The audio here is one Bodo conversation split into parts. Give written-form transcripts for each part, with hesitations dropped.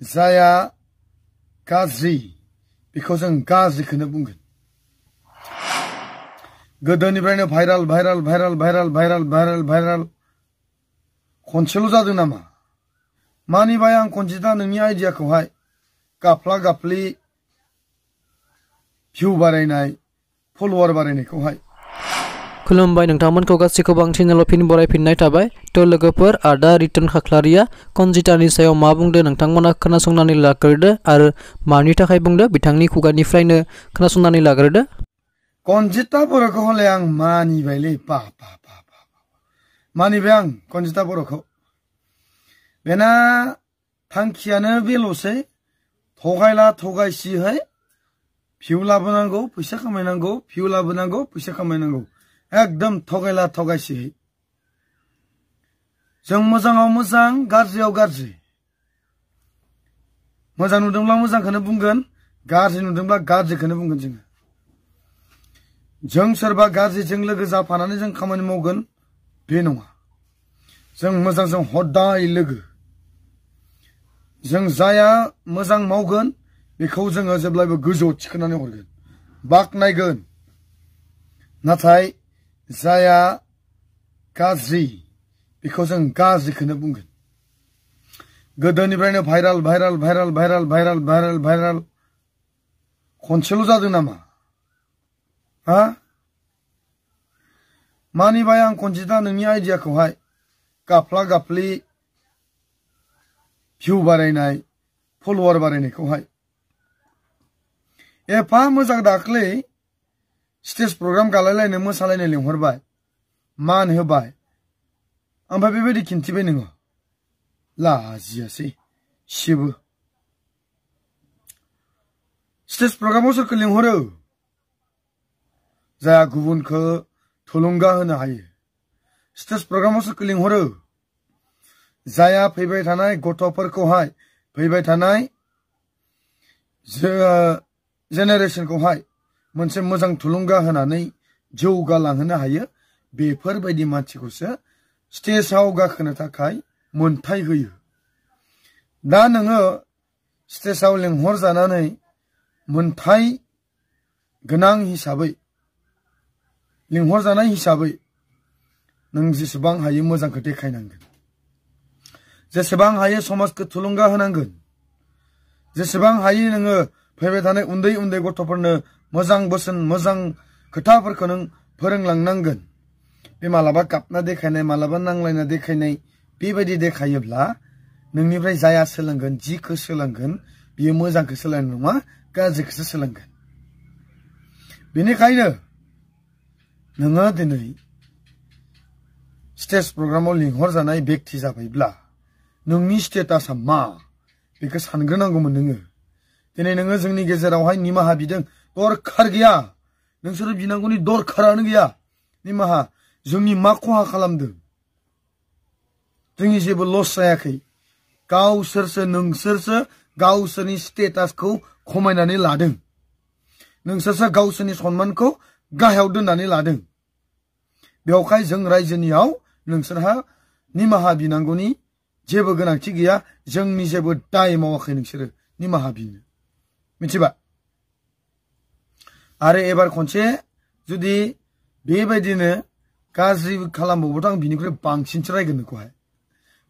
जाया गाज्रि बेखौ जों गाज्रिखौनो बुंगोन गोदोनिफ्रायनो viral viral viral viral viral viral viral खनसेल' जादों नामा मानिबाय आं खनजिता नोंनि आइडियाखौहाय गाफ्ला गाफ्लि भिउ बारायनाय फलोवार बारायनायखौहाय खुलुमबाय नोंथांमोनखौ गासैखौबो आं चेनेलाव फिन बरायफिननाय थाबाय थ' लोगोफोर आदा रिटर्न खाख्लारिया कनजितानि सायाव मा बुंदो नोंथांमोना खोनासंनानै लाग्रोदो आरो मानि थाखाय बुंदो बिथांनि खुगानिफ्रायनो खोनासंनानै लाग्रोदो कनजिता बर'खौ हले आं मानिबायलै बा बा बा बा मानिबाय आं कनजिता बर'खौ बेना थांखियानो बेल'सै थगायला थगायसिहाय भिउ लाबोनांगौ फैसा खामायनांगौ भिउ लाबोनांगौ फैसा खामायनांगौ एकदम थगायला थगायसि जों मोजाङाव मोजां गाज्रियाव गाज्रि मोजां नुदोंब्ला मोजांखौनो बुंगोन गाज्रि नुदोंब्ला गाज्रिखौनो बुंगोन जों सोरबा गाज्रिजों लोगो जाफानानै जों खामानि मावगोन बे नङा जों मोजांजों हदाय लोगो जों जाया मोजां मावगोन बेखौ जोङो जेब्लाबो गोजौआव थिखोनानै हरगोन बाखनायगोन नाथाय जाया गाज्रि बेखौ जों गाज्रिखौनो बुंगोन गोदोनिफ्रायनो viral viral viral viral viral viral viral खनसेल' जादों नामा हा मानिबाय आं कनजिता नोंनि आइडियाखौहाय गाफ्ला गाफ्लि भिउ बारायनाय फलोवार बारायनायखौहाय एफा मोजां दाख्लै स्टेज प्रग्राम गालायलायनो मोसालायनो लिंहरबाय मान होबाय ओमफ्राय बेबायदि खिन्थिबाय नोङो लाजियासै सिबो स्टेज प्रग्रामाव सोरखौ लिंहरो जाया गुबुनखौ थुलुंगा होनो हायो स्टेज प्रग्रामाव सोरखौ लिंहरो जाया फैबाय थानाय गथ'फोरखौहाय फैबाय थानाय जेनेरेशनखौहाय मोनसे मोजां थुलुंगा होनानै जौगालांहोनो हायो बेफोरबायदि मानसिखौसो स्टेजाव गाखोनो थाखाय मोनथाय होयो दा नोङो स्टेजाव लिंहरजानानै मोनथाय गोनां हिसाबै लिंहरजानाय हिसाबै नों जेसेबां हायो मोजांखौ देखायनांगोन जेसेबां हायो समाजखौ थुलुंगा होनांगोन जेसेबां हायो नोङो फैबाय थानाय उन्दै उन्दै गथ'फोरनो मोजां बोसोन मोजां खोथाफोरखौ नों फोरोंलांनांगोन बे मालाबा गाबना देखायनाय मालाबा नांलायना देखायनाय बेबायदि देखायोब्ला नोंनिफ्राय जाया सोलोंगोन जिखौ सोलोंगोन बियो मोजांखौ सोलोंनाय नङा गाज्रिखौसो सोलोंगोन बेनिखायनो नोङो दिनै स्टेज प्रग्रामाव लिंहरजानाय बेक्ति जाबायब्ला नोंनि स्टेटासा मा बेखौ सानग्रोनांगौमोन नोङो दिनै नोङो जोंनि गेजेरावहाय निमाहा बिदों दरखार गैया नोंसोरो बिनांगौनि दरखारानो गैया निमाहा जोंनि मा खहा खालामदों जोंनि जेबो लस जायाखै गावसोरसो नोंसोरसो गावसोरनि स्टेटासखौ खमायनानै लादों नोंसोरसो गावसोरनि सन्मानखौ गाहायाव दोननानै लादों बेवहाय जों रायजोनियाव नोंसोरहा निमाहा बिनांगौनि जेबो गोनांथि गैया जोंनि जेबो दाय मावाखै नोंसोरो निमाहा बिनो मिथिबा आरो एबार खनसे जुदि बेबायदिनो गाज्रि खालामबावबाथ' आं बिनिख्रुइ बांसिनसो रायगोन नोंखौहाय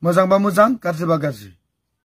मोजांबा मोजां गाज्रिबा गाज्रि